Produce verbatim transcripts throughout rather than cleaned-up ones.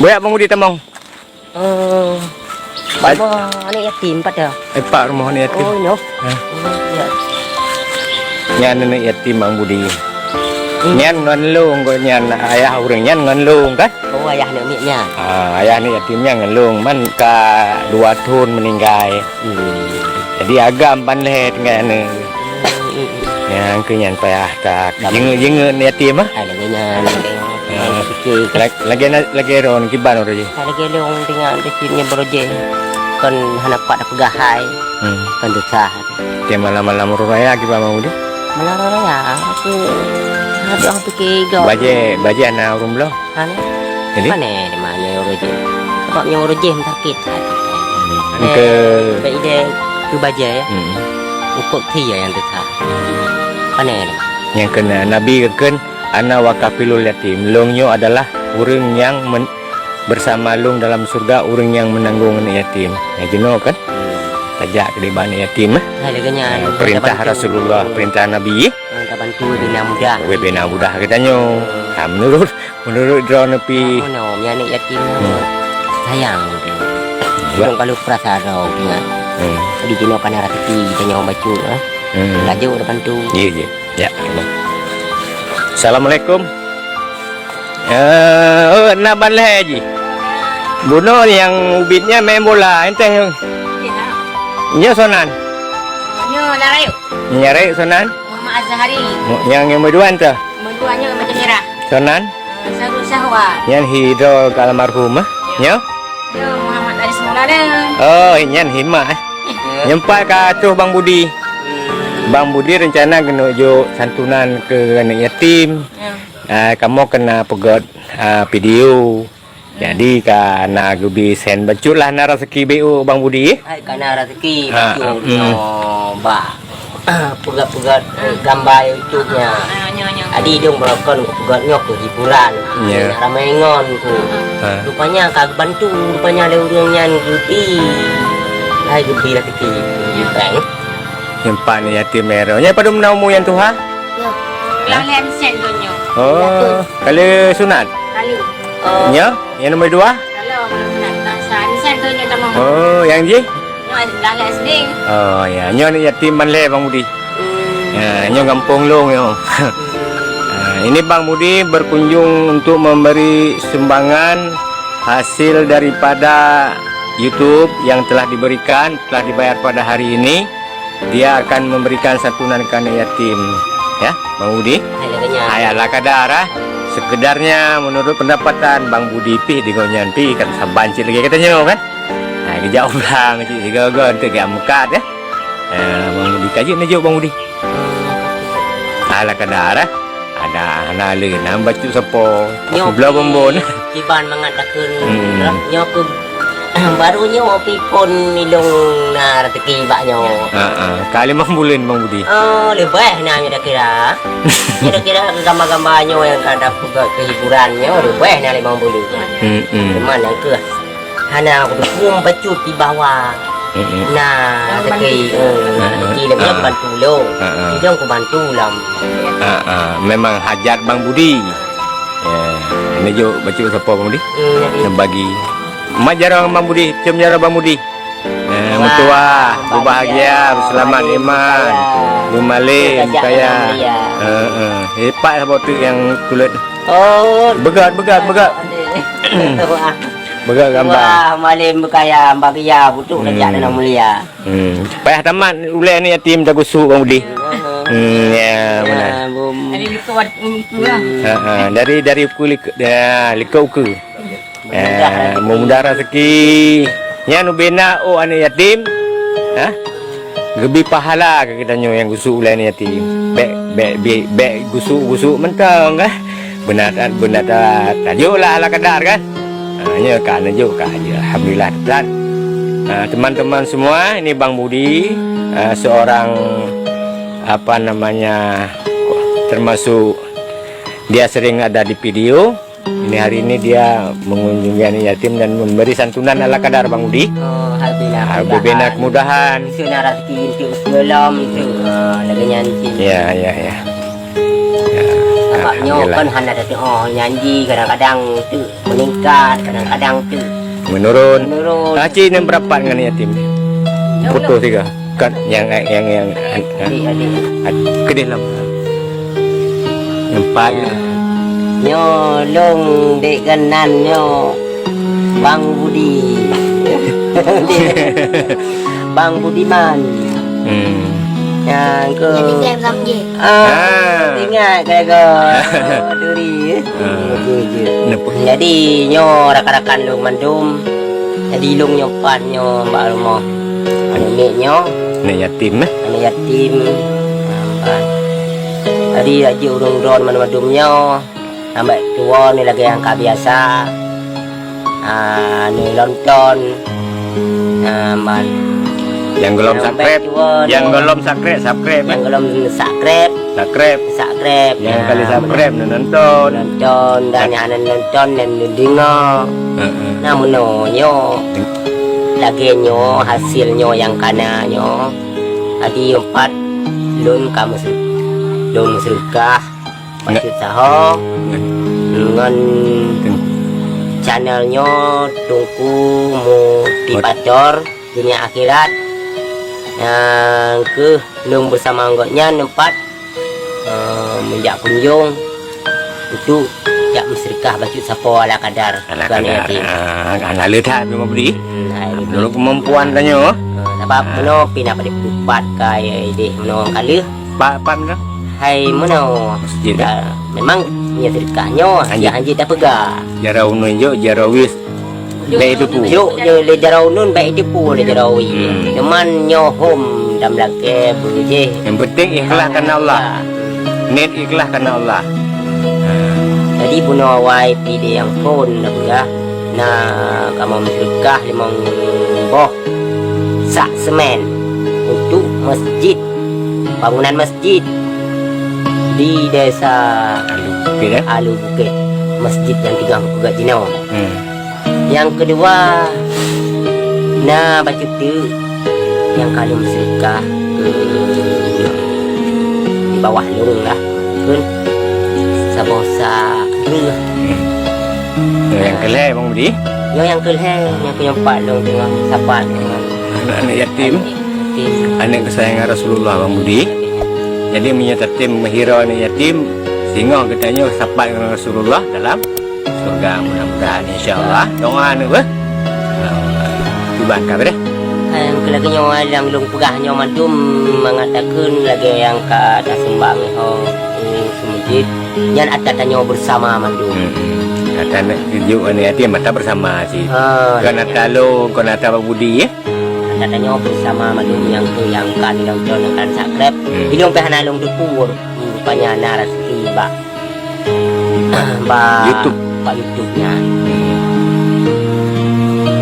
Buyak Bang Budi tamong. Oh. Baba aneuk yatim pat dah. Eh, pat rumoh aneuk yatim. Oh, nyoh. Ha. Oh, ya. Nyan aneuk yatim Bang Budi. Hmm. Nyan ngon lôn, ngon nyan ayah ureueng nyan ngon lôn kan? Oh, ayah aneuk miet nyan. Ah, ayah aneuk yatim nyan ngon lôn. Man ka dua thon meuninggai. Hmm. Jadi agam ban lhèe tinggai aneuk. Hmm, hmm, hmm. Nyang keu nyan payah that. Jingeuk-jingeuk aneuk yatim ah. Hai, lagèe nyan. Ah. Lagèe na-, lagèe droen kiban uroe jih. Hai, lagèe lôn tinggai aneuk yatim nyan baroe jih. Kon hana pat peugah hai. Hmm. Kon susah. Tiep malam-malam uroe raya kiban Bang Budi? Malam uroe raya, aku adoh pike gau. Bajèe, bajèe hana ureueng bloe? Hana. Jadi? Pane teuma nyoe uroe jih? Sabab nyoe uroe jih meusakét. Hmm. Eh, keu bèk ideh keu bajèe ya. Hmm. Ukok thi ya nyang teuka. Pane teuma. Nyang keu Nabi geukheun, "Ana wa kafilul yatim." Lôn nyoe adalah ureueng nyang men-, bersama lôn dalam syurga ureueng nyang meunanggong aneuk yatim. Nyang jinoe kan? Tajak keu diba aneuk yatim, eh? Hai, lagèe nyan. Eh, perintah Rasulullah, perintah Nabi, eh? Ah, tabantu bina mudah. Weh, bina mudah geutanyoe. Ha, menurut, menurut droeneuh pih. Oh, no, mi aneuk yatim. Hmm. Sayang. Buat. Ureueng kalau perasaan droe ingat. Hmm. Jadi jinoe kana raseuki geutanyoe bacut, eh? Hmm. Laju tabantu. Iya, iya. Ya. Assalamualaikum. Eh, oh, na ban lhèe jih. Bunoe nyang ubit nyan main bola, enteh. Nyoe soe nan? Nyoe Larayek. Larayek soe nan? Muhammad Azhari. Mu-, nyang nomor dua enteh? Nomor dua nyoe Macam Merah. Soe nan? Eh, Sarul Syahwat. Nyan hi droe keu almarhum, eh? Nyoe? Nyoe Muhammad Aris Maulana. Oh, nyan hi mak, eh? Nyoe pat ka troh Bang Budi. Hmm. Bang Budi rencana keuneuk jok santunan keu aneuk yatim. Ya. Ah, kamoe keuneuk peugöt, ah, video. Jadi ka na geubi sen bacut lah na raseuki B O Bang Budi. Hai ka na raseuki bacut nyoe bak peugöt-peugöt, eh, gamba YouTube nyan. Jadi dong beurokon peugöt nyoe keu hiburan. Ya. Nak ramai ngon ku. Ha. Rupanya ka geubantu, rupanya lé ureueng nyan geubi. Hai geubi raseuki. Ya. Nyang pat yatim ero. Nyan padum na umu nyang tuha? Yo. Lam lhèe sen donya. Oh, kali sunat? Kali. Nyoe, nyang nomor dua? Kalau, kalau sunat. Nah, sa-, ni sen donya tamong. Oh, nyang jih? Nyoe, lam lhèe S D. Oh, ya. Nyoe aneuk yatim ban lhèe Bang Budi. Hmm. Ya, nyoe gampông lôn nyoe. Hmm. Ah, ini Bang Budi berkunjung untuk memberi sumbangan hasil daripada YouTube yang telah diberikan, telah dibayar pada hari ini. Dia akan memberikan santunan keu aneuk yatim. Ya, Bang Budi? Hai, lagèe nyan. Hai, ala kadar, ah. Sekedarnya menurut pendapatan Bang Budi pih di gobnyan pih kan saban cit lagèe geutanyoe kan. Hai, geujak u blang cit sigoe-goe untuk geujak meukat, ya. Eh, Bang Budi, ka jeuet neujok Bang Budi. Ala kadar, ah. Ada hana lé, na bacut sapo. Nyoe bloe bonbon. Kiban mangat takheun. Hmm. Nyoe keu baru nyoe pi phon ilong na raseuki bak nyoe. Ha ah. Ka limong buleuen Bang Budi. Oh, leubeh na nyoe dah kira. Nyoe dah kira gambar-gambar nyoe nyang ka dapat keu hiburan nyoe leubeh na limong buleuen. Hmm, hmm. Cuman nyang keuh Hana kuteupue bacut di bawah. Mm-mm. Nah, rezeki, eh, rezeki lom bantu lom. Heeh. Sidong kubantu lom. Heeh, memang hajat Bang Budi. Ya, neujok bacut sapo Bang Budi? Hmm, jadi. Neubagi. Mat jaroe Bang Budi, cium jaroe Bang Budi. Eh, meutuah, berbahagia, beuselamat iman, beumalém, kaya. Heeh, hebat saboh teuk nyang kulét. Oh. Beugöt, beugöt, beugöt. Beugöt gamba. Wah, malém beukaya, bahagia, butuh raja dan mulia. Hmm. Payah tamat ulèe ni yatim tagusuk Bang Budi. Hmm, ya, beuna. Dari likot ukeue lah. Ha, ha, dari, dari ukeue likot, ya, likot ukeue. Eh, meumudah rezeki. Nyan ubena ôk aneuk yatim. Ha? Geubi pahala keu geutanyoe nyang gusuk ulèe aneuk yatim. Bèk, bèk, bèk, bèk gusuk-gusuk mantong, kan? Beuna that, beuna that. Tajok lah ala kadar, kan? Ha, nyoe ka neujok ka haji. Alhamdulillah, that. Ha, teman-teman semua, ini Bang Budi, ha, seorang, apa namanya, termasuk dia sering ada di video. Ini hari ini dia mengunjungi anak yatim dan memberi santunan ala kadar, Bang Budi. Oh, alhamdulillah. Alhamdulillah, kemudahan. Bisa nak rezeki untuk sekolah, untuk, ah, lagèe nyan cit. Ya, ya, ya. Ya. Pak nyoe kan hana teutuoh nyanyi, kadang-kadang tu meningkat, kadang-kadang tu menurun. Menurun. Aci nyang berapat ngon yatim? Putus tiga. Kan yang, yang, yang, adik, adik. Kedih lom. Empat. Nyoe long dek ganan nyoe. Bang Budi. Bang Budiman. Hmm. Nyang ke. Jadi saya bersama je. Ah, ah. Ingat kata duri. Ah. Betul je. Jadi nyoe rakan-rakan lôn mandum. Jadi lôn nyoe pat nyoe bak rumoh. Aneuk miet nyoe. Aneuk yatim eh. Aneuk yatim. Jadi aji ureueng droe mandum-mandum nyoe. Sampai tuwo ni lagèe nyang ka biasa. Ah, ni lonton. Ah, man. Nyang golom subscribe, nyang golom subscribe, subscribe, eh. Nyang golom subscribe. Subscribe. Subscribe. Nyang kali subscribe, nonton. Nonton, dan nyang hana nonton, dan deungoe. Heeh. Nah, meunoe nyoe. Lagèe nyoe, hasil nyoe nyang kana nyoe. Tadi empat lôn ka meuseu-, lôn meuseudeukah. Bacut saho ngon channel nyoe Teungku Motivator Dunia Akhirat. Nyang keuh lôn beusama gobnyan empat, eh, meujak kunjong untuk jak meuseudeukah bacut sapo ala kadar. Ala kadar. Ah, hana le that memang bri. Hmm, hai. Menurut kemampuan tanyoe. Eh, sabab meunoe pih na padé peudupat kai deh meunoe ka lheueh. Pat, pat meunan? Hai meunoe. Masjid, eh? Ya, memang meuseudeukah nyoe, hanjeuet, ya, hanjeuet tapeugah. Jaroe uneun jok, jaroe wis. Bèk teupeu. Jok nyoe lé jaroe uneun, bèk teupeu lé jaroe wis. Hmm. Cuman nyoe hom dan lakèe beujeh. Yang penting ikhlas karena Allah. Ya. Niat ikhlas karena Allah. Jadi bunoe awai pih deh nyang phon na peugah, na kamoe meuseudeukah limong boh sak semen untuk masjid, bangunan masjid di desa Alu Bukit, eh? Alu Bukit. Masjid nyang teungoh geupeugah jinoe. Hmm. Nyang keudua, na bacut teuk nyang ka lôn seudeukah keu di bawah lôn lah, kheun saboh sak kreueh. Hmm. Nyang keu lhèe, Bang Budi? Nyoe nyang keu lhèe, nyang keu nyoe pat lôn teungoh sapat ngon aneuk-aneuk yatim. Yatim. Aneuk kesayangan Rasulullah, Bang Budi. Jadi, meunyoe tatem meuhiro aneuk yatim, singoh geutanyoe sapat ngon Rasulullah dalam syurga, mudah-mudahan, insya Allah. Doa aneuk beuh. Tiban ka beureh. Nyang keu lagèe nyoe nyang lôn peugah nyoe mandum mangat takheun lagèe nyang ka tasumbang ho u seumeujid. Nyan atra tanyoe beusama mandum. Hmm. Atra aneuk tujoh aneuk yatim atra beusama cit. Ah, kon atra lôn, kon atra Bang Budi, ya. Atra tanyoe beusama mandum nyang tu nyang ka nilai uncon nyang ka subscribe. Hmm. Ilôn pih hana lôn teupeu. Hmm, rupanya na raseuki bak, bak YouTube. Bak YouTube nyan. Hmm.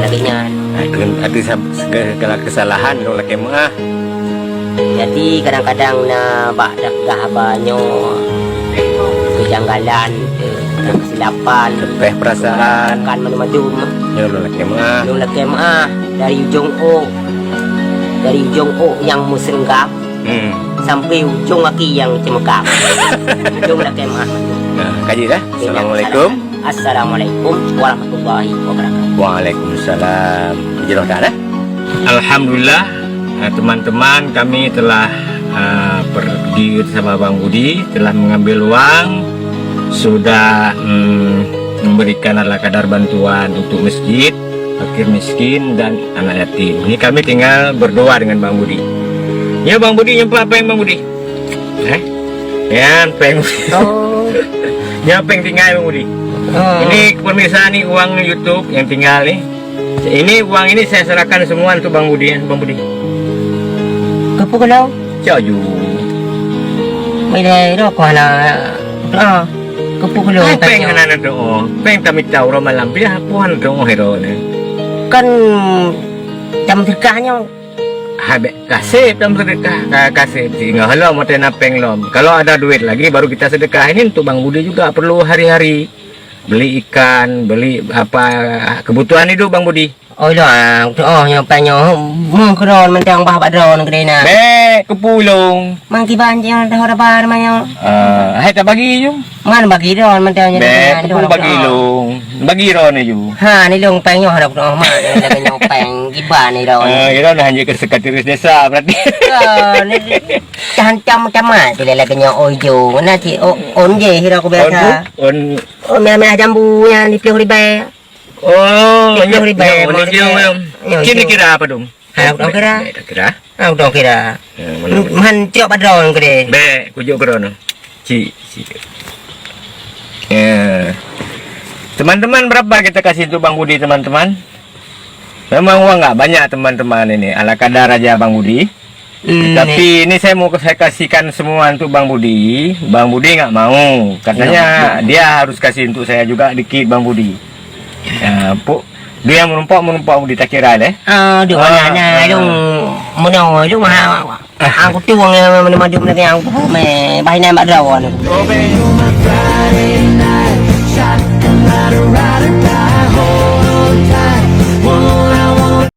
Lagèe nyan. Atra, atra sab-, segala kesalahan lôn lakèe meu'ah. Jadi, kadang-kadang na bak tapeugah haba nyoe keujanggalan, eh, keusilapan, leupeh peurasaan, kan mandum-mandum. Nyoe lôn lakèe meu'ah. Lôn lakèe meu'ah dari ujong ôk, dari ujong ôk nyang meuseureugang, hmm, sampai ujong aki nyang ceumeukang. Lôn lakèe meu'ah mandum. Nah, ka jeuet dah. Oke, assalamualaikum. Assalamualaikum warahmatullahi wabarakatuh. Waalaikumsalam. Jroh dah, eh? Alhamdulillah, eh, teman-teman, kami telah, eh, pergi bersama Bang Budi, telah mengambil wang, sudah, mm, memberikan ala kadar bantuan untuk masjid, fakir miskin, dan anak yatim. Ini kami tinggal berdoa dengan Bang Budi. Ya, Bang Budi, nyempak apa yang Bang Budi? Eh? Nyan péng. Oh. Nyan péng tinggai, Bang Budi. Oh. Ini pemirsa ni uang YouTube yang tinggal ni. Ini uang ini saya serahkan semua untuk Bang Budi, ya, Bang Budi. Keupeue keunoe? Cok ju. Milai rokok hana. Ah, keupeue keunoe? Ai, péng hana na doa. Péng tamita uroe malam. Biar apa hana doa hero ni? Kan jam sedekah nyoe. Hai, bèk kasép dalam sedekah, ka-, kasép singoh lom, watèe na péng lom. Kalau ada duit lagi, baru kita sedekah. Ini untuk Bang Budi juga perlu hari-hari. Beli ikan, beli apa, kebutuhan hidup Bang Budi. Oh, ilong, ah, oh, nyoe péng nyoe, meuh keu droeneuh mantong bah bak droeneuh keudeh na. Bèk, keupeue lôn. Man kiban nyoe dah raba teuma nyoe. Ah, hai tabagi ju. Man bagi droeneuh mantong nyoe. Bèk, keupeue bagi lôn. Bagi droeneuh ju. Ha, ni lôn péng nyoe harap droeneuh mat, lagèe nyoe péng kiban ni droeneuh. Ah, droeneuh hana keu sekretaris desa berarti. Ya, ni tahan cam-cam mat, lagèe nyoe oi ju. Mana cit, oh, on je, hira ku biasa. On, on. Oh, merah-merah jambu nyan lima puluh ribèe. Oh, tiga puluh ribèe, ya, mau ya, dia ya, ya. Sini kira apa dong? Ha, udah kira. Bèk, bèk, kira. Ha, udah kira. Ya, mana? Man, tiok padrong gede. Bèk, kujuk kira no. Cik, cik. Ya. Teman-teman, berapa kita kasih untuk Bang Budi, teman-teman? Memang uang nggak banyak, teman-teman, ini. Ala kadar aja Bang Budi. Hmm, tapi ini saya mau saya kasihkan semua untuk Bang Budi. Bang Budi nggak mau. Katanya dia harus kasih untuk saya juga dikit, Bang Budi. Ya, pok, dia yang menumpok, menumpok Budi tak kira deh. Ah, duk anak-anak dong, menong dong, ha. Aku tu wong yang mana maju mereka yang aku me bahina mak drawan.